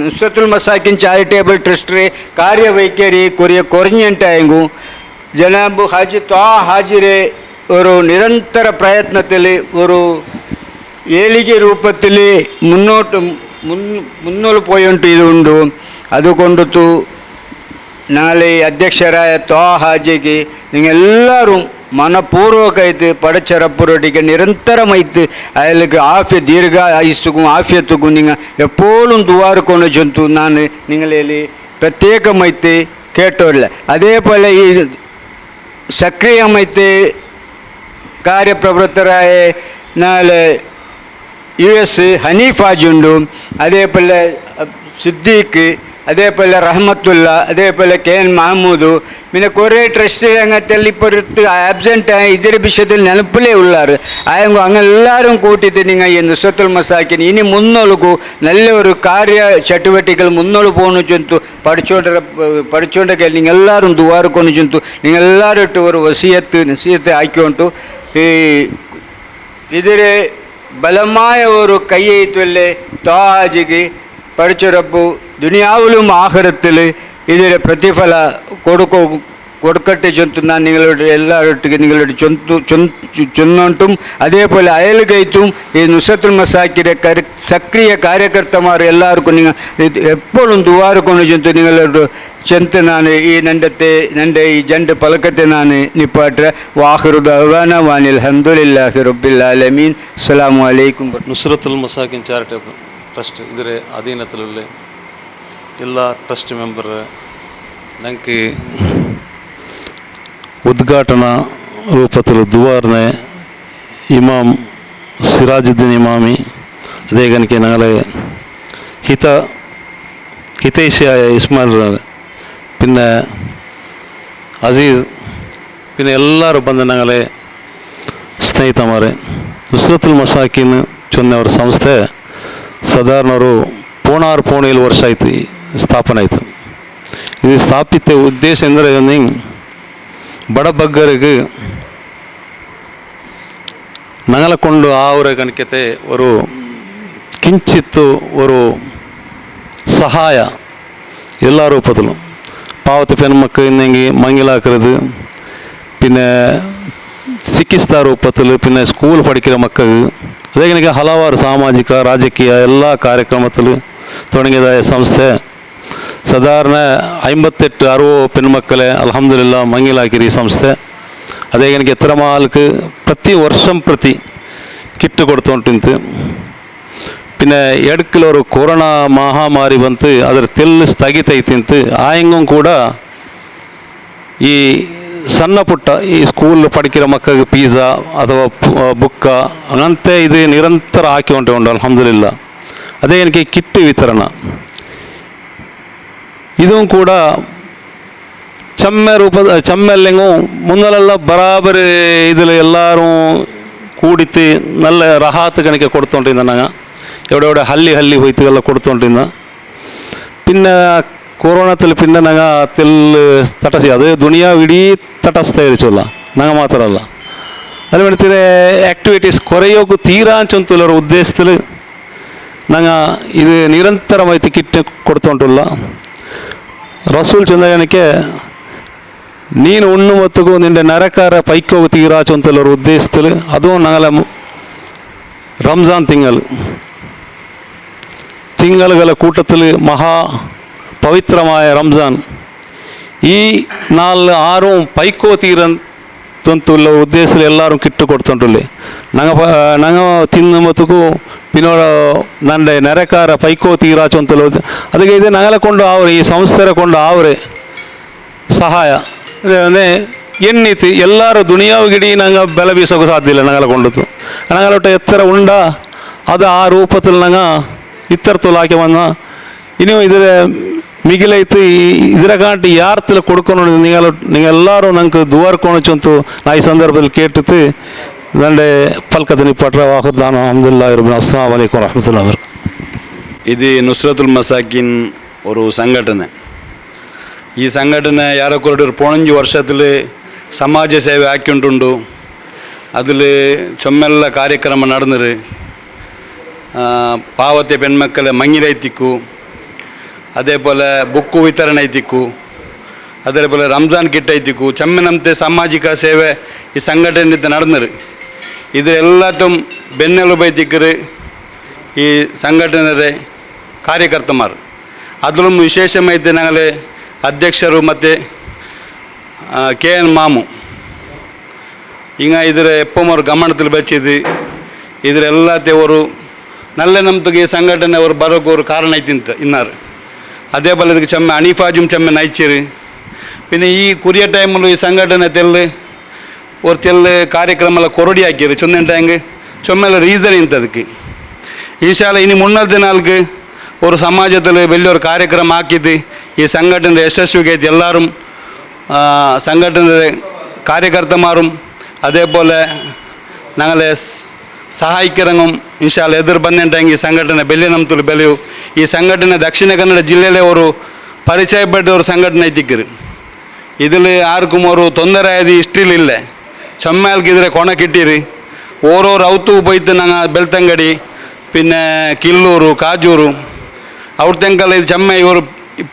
നുസ്രത്തുൽ മസാക്കിൻ ചാരിറ്റേബിൾ ട്രസ്റ്റ് ಕಾರ್ಯವೈಖರಿ ಕೊರಿಯ കുറഞ്ഞിട്ടായെങ്കും ജനാബ് ഹാജി ത്വാ ഹാജിരെ ഒരു നിരന്തര പ്രയത്നത്തിൽ ഒരു ಏಳಿಗೆ ರೂಪದಲ್ಲಿ ಮುನ್ನೋಟು ಮುನ್ನೋಲು ಪೋಯುಂಟು ಇದು ಉಂಟು. അതുകൊണ്ടിತು ನಾಳೆ ಅಧ್ಯಕ್ಷರಾಯ ತ್ವಾ ಹಾಜಿಗೆ ನೀವೆಲ್ಲರೂ ಮನಪೂರ್ವಕ ಐತು പടച്ചറപ്പുരൊട്ടിക്ക് നിരന്തരമായിട്ട് അയാൾക്ക് ആഫ്യ ദീർഘ ആയുസ്സുക്കും ആഫിയത്തുക്കും നിങ്ങൾ എപ്പോഴും ദുവാർക്കൊണ്ടു ചൊന്തു ഞാൻ നിങ്ങളിൽ പ്രത്യേകമായിട്ട് കേട്ടോല്ല. അതേപോലെ ഈ സക്രിയമായിട്ട് ಕಾರ್ಯಪ್ರವೃತ್ತರಾಯ ನಾಳೆ ಯು ಎಸ್ ಹನೀಫ್ ಹಾಜಿ ಉಂಡು, അതേപോലെ സിദ്ദീഖ്, അതേപോലെ റഹ്മത്തുല്ല, അതേപോലെ കെ എൻ മഹമ്മൂദ്, പിന്നെ കുറേ ട്രസ്റ്റ് രംഗത്തെല്ലാം ഇപ്പോൾ ആബ്സെൻ്റ് ആയി ഇതിര വിഷയത്തിൽ നെനപ്പിലേ ഉള്ളാറ് ആയെങ്കിൽ അങ്ങനെ എല്ലാവരും കൂട്ടിയിട്ട് നിങ്ങൾ ഈ നുസ്രത്തുൽ മസാക്കിന് ഇനി മുന്നോൾക്കു നല്ല ഒരു ಕಾರ್ಯ ಚಟುವಟಿಕೆಗಳು ಮುನ್ನೋಳು പോണു ചൊന്തു പഠിച്ചോണ്ട നിങ്ങളെല്ലാവരും ദുവാർക്കൊണ്ടു ചൊന്തു നിങ്ങളെല്ലാവരും ഒരു വസിയത്ത് നസീയത്ത് ആക്കിക്കൊണ്ടു ഈ ഇതിരെ ബലമായ ഒരു കയ്യെഴുത്തല്ലേ ത്വാഹാജിക്ക് പഠിച്ചുറപ്പു ദുനിയാവിലും ആഖിറത്തിൽ ഇതിലെ പ്രതിഫല കൊടുക്കട്ടെ ചൊന്തു ഞാൻ നിങ്ങളുടെ എല്ലാവരും നിങ്ങളുടെ ചൊന്തു ചൊന്നോട്ടും അതേപോലെ അയൽകൈത്തും ഈ നുസ്രത്തുൽ മസാക്കിരെ സക്രിയ ಕಾರ್ಯಕರ್ತമാർ എല്ലാവർക്കും നിങ്ങൾ എപ്പോഴും ദുവാർಕೊಂಡು ചൊന്തു നിങ്ങളുടെ ചെന്ത് ഞാൻ ഈ നൻ്റെ ഈ ജണ്ട് പലക്കത്തെ ഞാൻ നിപ്പാട്ടെ. വാഹിറു ദഅ്വാന വാനിൽ ഹംദുലില്ലാഹി റബ്ബിൽ ആലമീൻ. അസ്സലാമു അലൈക്കും. ನುಸ್ರತುಲ್ ಮಸಾಕಿನ್ ಚಾರಿಟೇಬಲ್ ಟ್ರಸ್ಟ್ ಇದರ ಅಧೀನത്തിലുള്ള ಎಲ್ಲ ಟ್ರಸ್ಟ್ ಮೆಂಬರ್ ನಂಗೆ ಉದ್ಘಾಟನಾ ರೂಪത്തിൽ ದುವಾರ್ನೆ ಇಮಾಮ್ ಸಿರಾಜುದ್ದೀನ್ ಇಮಾಮಿ, അതേ കണക്ക് ഞങ്ങളെ ഹിതൈഷിയായ ഇസ്മായിൽ, പിന്നെ അസീസ്, പിന്നെ എല്ലാവരും ಬಂದ ഞങ്ങളെ ಸ್ನೇಹಿತಮಾರೆ. ನುಸ್ರತುಲ್ ಮಸಾಕಿನ್ ಚೊನ್ನವರ ಸಂಸ್ಥೆ ಸಾಧಾರಣ ಅವರು 5.75 ವರ್ಷ ಆಯಿತು ಸ್ಥಾಪನೆ ಆಯಿತು. ಇದು ಸ್ಥಾಪಿತ ಉದ್ದೇಶ ಎಂದರೆ ಬಡಬಗ್ಗರಿಗೆ ನಗಲಕೊಂಡು ಆವರ ಕಣಕತೆ ഒരു ಕಿಂಚಿತ್ತು ഒരു സഹായ എല്ലാ രൂപത്തിലും പാവത്തെ പെൺമക്കൾ ഇന്നെങ്കിൽ മങ്ങിലാക്കരുത്, പിന്നെ ചികിത്സാ രൂപത്തിൽ, പിന്നെ സ്കൂൾ പഠിക്കുന്ന മക്കൾക്ക്, അതേ കണക്ക് ಹಲವಾರು ಸಾಮಾಜಿಕ ರಾಜಕೀಯ ಎಲ್ಲ ಕಾರ್ಯಕ್ರಮത്തിൽ തുടങ്ങിയതായ ಸಂಸ್ಥೆ. ಸಾಧಾರಣ 58-60 പെൺമക്കളെ അൽഹംദുലില്ലാ മങ്ങിലാക്കിയ ഈ ಸಂಸ್ಥೆ. ಅದೇ ಕಣಕ್ಕೆ ಎತ್ತರ ಮಾಲ್ക്ക് ಪ್ರತಿ ವರ್ಷಂ ಪ್ರತಿ ಕಿಟ್ಟು കൊടുത്തോണ്ടിಂತು. പിന്നെ ಎಡ್ಕಲ್ ഒരു ಕೊರೋನಾ ಮಹಾಮಾರಿ ಬಂತು, ಅದರ ತೆಲ್ಲು ಸ್ಥಗಿತ ಐತಿಂತು. ಆಯಂಗೂ ಕೂಡ ಈ ಸಣ್ಣ ಪುಟ್ಟ ಈ ಸ್ಕೂಲ್ പഠിക്കുന്ന ಮಕ್ಕಳಿಗೆ ಪಿಜ್ಜಾ ಅಥವಾ ಬುಕ್ಕ അങ്ങനത്തെ ഇത് ನಿರಂತರ ಹಾಕಿ ಉಂಟು ಅಲ್ಹಮ್ದುಲಿಲ್ಲ. ಅದೇ ಏನಕ್ಕೆ ಕಿಟ್ಟು ವಿತರಣ ಇದೂ ಕೂಡ ಚಮ್ಮೆ ರೂಪದ ಚಮ್ಮೆಲ್ಲೆಂಗೂ ಮುನ್ನಲೆಲ್ಲ ಬರಾಬರಿ ഇതിൽ എല്ലാവരും കൂടിത്ത് നല്ല റഹാത്ത് കണക്ക് കൊടുത്തോണ്ടിരുന്ന ഞങ്ങൾ എവിടെ എവിടെ ഹല്ലി ഹല്ലി പോയിട്ട് എല്ലാം കൊടുത്തോണ്ടിരുന്ന. പിന്നെ കൊറോണത്തിൽ പിന്നെ ഞങ്ങൾ തെല്ല് തടസ്സി അത് ദുനിയാവ് ഇടീ തടസ്സ ഇരിച്ചല്ല ഞങ്ങൾ മാത്രമല്ല. അതിന് വേണ്ടി ആക്ടിവിറ്റീസ് കുറയോക്ക് തീരാൻ ചൊന്തുള്ള ഒരു ഉദ്ദേശത്തിൽ ഞങ്ങൾ ഇത് നിരന്തരമായിട്ട് കിറ്റ് കൊടുത്തോണ്ടുള്ള. റസൂൽ ചെന്നകനಕ್ಕೆ ನೀನು ಉಣ್ಣುಮತ್ತಿಗೂ ನಿಂಡೆ ನರಕಾರ ಪೈಕೋಗು ತೀರಾ ಚೊಂತಲೊരു ಉದ್ದೇಶത്തിൽ അതും ഞങ്ങളെ റംസാൻ തിങ്കളുകളെ കൂട്ടത്തിൽ മഹാ പവിത്രമായ റംസാൻ ഈ നാല് ആറും പൈക്കോ തീരൻ തൊന്തുള്ള ഉദ്ദേശത്തിൽ എല്ലാവരും കിಟ್ಟು കൊടുത്തോണ്ടുള്ളേ. ഞങ്ങൾ തിന്നുമ്പത്തേക്കും പിന്നെ നൻ്റെ നരക്കാര പൈക്കോ തീರಾ ചൊന്തല ಅದಕ್ಕೆ ಇದು ഞങ്ങളെ കൊണ്ട് ആവರೆ ಈ ಸಂಸ್ಥೆ ಕೊಂಡು ಆವರೆ ಸಹಾಯ ಎನ್ನಿತ್ತು ಎಲ್ಲರೂ ದುನಿಯಾವಿಗಿಡೀ ನಂಗೆ ಬೆಲೆ ಬೀಸೋಕೆ ಸಾಧ್ಯ ಇಲ್ಲ. ഞങ്ങളെ കൊണ്ടു ഞങ്ങളൊട്ട് എത്ര ഉണ്ട അത് ആ രൂപത്തിൽ ഞങ്ങൾ ഇത്തരത്തിലാക്കി വന്ന ഇനിയും ഇതിൽ മികിലೈತು ಇದರ ಕಾಂಟಿ ಯಾರത്തിൽ കൊടുക്കണം നിങ്ങൾ നിങ്ങളെല്ലാവരും ഞങ്ങൾക്ക് ദുവാർക്കോണിച്ചൊಂತು ನಾ ಈ ಸಂದರ್ಭದಲ್ಲಿ ಕೇಟ್ಟಿತ್ತು ನಂಡೆ ಪಲ್ಕದ ನಿಪ್ಪಟ್ರ ವಾಹುದಾನ ಅಹಮದುಲ್ಲಾ ಇರ್ಬಿನ. ಅಸ್ಸಲಾಮು ಅಲೈಕುಮ್ ವರಹಮತುಲ್ಲಾಹಿ ವಬರಕಾতুಹು. ಇದು ನುಸ್ರತುಲ್ ಮಸಾಕಿನ್ ഒരു സംഘടന. ಈ ಸಂಘಟನೆ ಯಾರಕ್ಕೊರಡು 4.5 ವರ್ಷത്തിൽ ಸಮಾಜ ಸೇವೆ ಹಾಕಿಂಟುಂಡು. അതിൽ ചൊമ്മെಲ್ಲ ಕಾರ್ಯಕ್ರಮ ನಡೆದರೆ ಪಾವತಿ പെൺമക്കളെ മങ്ങിലൈത്തിക്കു, അതേപോലെ ബുക്ക് ವಿತರಣೆ ಐತಿಕ್ಕು, അതേപോലെ ರಂಜಾನ್ ಕಿಟ್ ಐತಿಕ್ಕು, ಚಮ್ಮೆನಂತೆ ಸಾಮಾಜಿಕ ಸೇವೆ ಈ ಸಂಘಟನೆ ನಡೆದರು. ಇದು ಎಲ್ಲത്തും ಬೆನ್ನೆಲುಬೈತಿಕ್ಕರು ಈ ಸಂಘಟನೆ ಕಾರ್ಯಕರ್ತಮಾರು. ಅದರಲ್ಲೂ ವಿಶೇಷಮೈತೆ ഞങ്ങളെ ಅಧ್ಯಕ್ಷರು ಮತ್ತು ಕೆ ಎನ್ ಮಾಮು ಹಿಂಗ ಇದರ ಎಪ್ಪಮರು ಗಮನದಲ್ಲಿ ಬಚ್ಚಿದ್ದು ಇದರೆಲ್ಲತೆ ಅವರು നല്ല ನಮ್ಗೆ ಈ ಸಂಘಟನೆ ಅವರು ಬರೋಕೆ ಅವರು ಕಾರಣ ಐತಿಂತ ಇನ್ನಾರು. അതേപോലെ ಇದಕ್ಕೆ ಚಮ್ಮೆ ಅನೀಫಾಜುം ಚಮ್ಮೆ ನೈಚಿರು. പിന്നെ ಈ ಕುರಿಯ ಟೈಮಲ್ಲಿ ಈ ಸಂಘಟನೆ ತೆಲ್ಲು ஒரு தெல்லு ಕಾರ್ಯಕ್ರಮ ಎಲ್ಲ ಕೊರಡಿ ಹಾಕಿರು ಚೊಂದೆಂಟ ಹೆಂಗೆ ಚೊಮ್ಮೆಲ್ಲ ರೀಸನ್ ಇಂತ ಅದಕ್ಕೆ. ಈ ಶಾಲೆ ಇನ್ನು ಮುನ್ನಲ್ದು ನಾಲ್ಕು ഒരു ಸಮಾಜದಲ್ಲಿ വലിയൊരു ಕಾರ್ಯಕ್ರಮ ಹಾಕಿದ್ದು ಈ ಸಂಘಟನೆ ಯಶಸ್ವಿಗೆ ಎಲ್ಲರೂ ಸಂಘಟನೆ ಕಾರ್ಯಕರ್ತಮಾരും അതേപോലെ ഞങ്ങളെ സഹായിക്കിറങ്ങും ഇൻഷാല്ല എതിർ ಬಂದಂಟಂಗೆ ಈ ಸಂಘಟನೆ ಬೆಲೆ ನಮ್ತುಲು ಬೆಲೆಯು. ಈ ಸಂಘಟನೆ ದಕ್ಷಿಣ ಕನ್ನಡ ಜಿಲ್ಲೆಯಲ್ಲೇ ഒരു ಪರಿಚಯಪಟ್ಟ ഒരു ಸಂಘಟನೆ ಐತಿಕ್ಕಿರು. ഇതിൽ ആർക്കും ഒരു ತೊಂದರೆ ಆಯ್ದು ಇಷ್ಟಿಲ್ಲ. ಚಮ್ಮ್ಯಾಲ್ಕಿದ್ರೆ ಕೊಣಕಿಟ್ಟಿರಿ ಓರೋ ರೌತು ಪೋಯ್ತು ನಂಗೆ ಬೆಳ್ತಂಗಡಿ, പിന്നെ ಕಿಲ್ಲೂರು, ಕಾಜೂರು ಅವ್ರ ಇದು ಚಮ್ಮೆ ಇವರು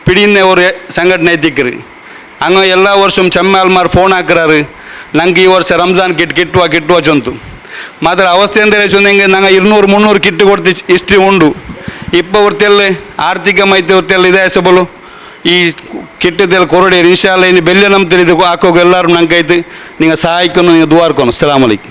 ಪಿಡಿಯನ್ನೇ ஒரு ಸಂಘಟನೆ ಐತಿಕ್ಕಿರಿ. ಹಂಗೆ ಎಲ್ಲ ವರ್ಷ ಚಮ್ಮ್ಯಾಲ್ ಮಾರು ಫೋನ್ ಹಾಕ್ರಾರು, ನಂಗೆ ಈ ವರ್ಷ ರಂಜಾನ್ ಕಿಟ್ ಕಿಟ್ಟುವ ಕಿಟ್ಟುವ ಚೊಂತು. ಮಾತ್ರ ಅವಸ್ಥೆ ಅಂದರೆ ಚೊಂದು ನಂಗೆ 200 300 ಕಿಟ್ಟು ಕೊಡ್ತಿ ಇಷ್ಟು ಉಂಡು. ಇಪ್ಪ ಹೊರ್ತೆಲ್ಲ ಆರ್ಥಿಕ ಮಾಹಿತಿ ಹೊರ್ತೆಲ್ಲ ಇದೇ ಸಬಲು ಈ ಕಿಟ್ಟದೆಲ್ಲ ಕೊರಡಿ ಇನ್ಶಾಲ್ಲ ಇನ್ನು ಬೆಲ್ಲೆ ನಮ್ಮ ತಿಳಿದು ಹಾಕೋಕೆ ಎಲ್ಲರೂ ನಂಗೆ ಐತೆ. നിങ്ങൾ ಸಹಾಯಕ್ಕೂ ನೀವು ದುವಾರ್ಕೊನು. ಅಸ್ಸಲಾಮ್ ಅಲೈಕುಮ್.